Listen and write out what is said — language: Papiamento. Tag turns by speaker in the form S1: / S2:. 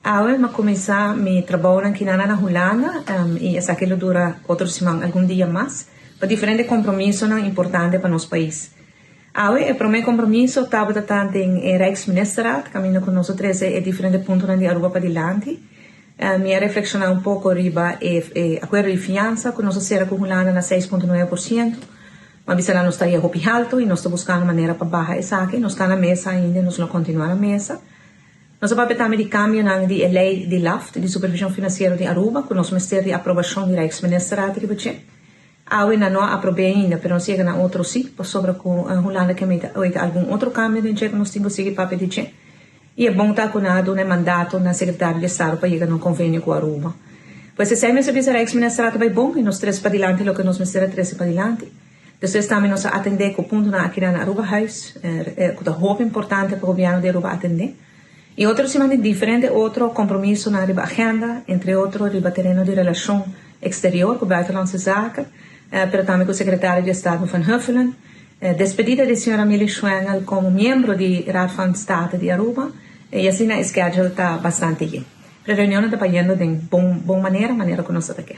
S1: Awe m'a kuminsá mi trabounan kinana na Hulanda i esaki lo dura otro siman algun dia mas pa diferente kompromisonan importante pa nos pais. Awe e promé kompromiso tabata ta den e Rijksministerraad kaminda ku nos a trese e diferente puntonan di Aruba padilanti. Mi a reflekshoná un poko riba e akuerdo di fiansa ku nos a sera ku Hulanda na 6,9%. M'a bisa nan nos ta ya hopi haltu i nos ta buskando manera pa baha esaki. Nos ta na mesa ainda i nos lo kontinuá na mesa. Nos a papia tambe di kambionan di e lei di LAFT, di Supervishon Finansiero di Aruba, ku nos mester di aprobashon di Rijksministerraad riba dje. Awe nan no a aprob'é ainda, pero nos yega na otro sí, pasobra ku Hulanda ke mete oita algun otro kambio den dje ku nos tin ku sigui papia di dje. I e bon ta ku nan a duna e mandato na Sekretario di Estado pa yega na un konvenio ku Aruba. Pues esei mester bisa Rijksministerraad ta bai bon i nos trese padilanti loke nos mester a trese padilanti. Despues tambe nos a atendé ku puntonan akinan na Arubahuis, ku ta hopi importante pa gobièrnu di Aruba atendé. I otro siman tin diferente otro kompromisonan riba agenda, entre otro riba tereno di relashon eksterior ku Buitenlandse Zaken, pero tambe ku Sekretario di Estado Van Huffelen. Despedida di señora Milly Schwengle komo miembro di Raad van State di Aruba i asina e schedule ta bastante yen. Pero reunionnan ta bayendo den bon bon manera, manera ku nos ta ta ke.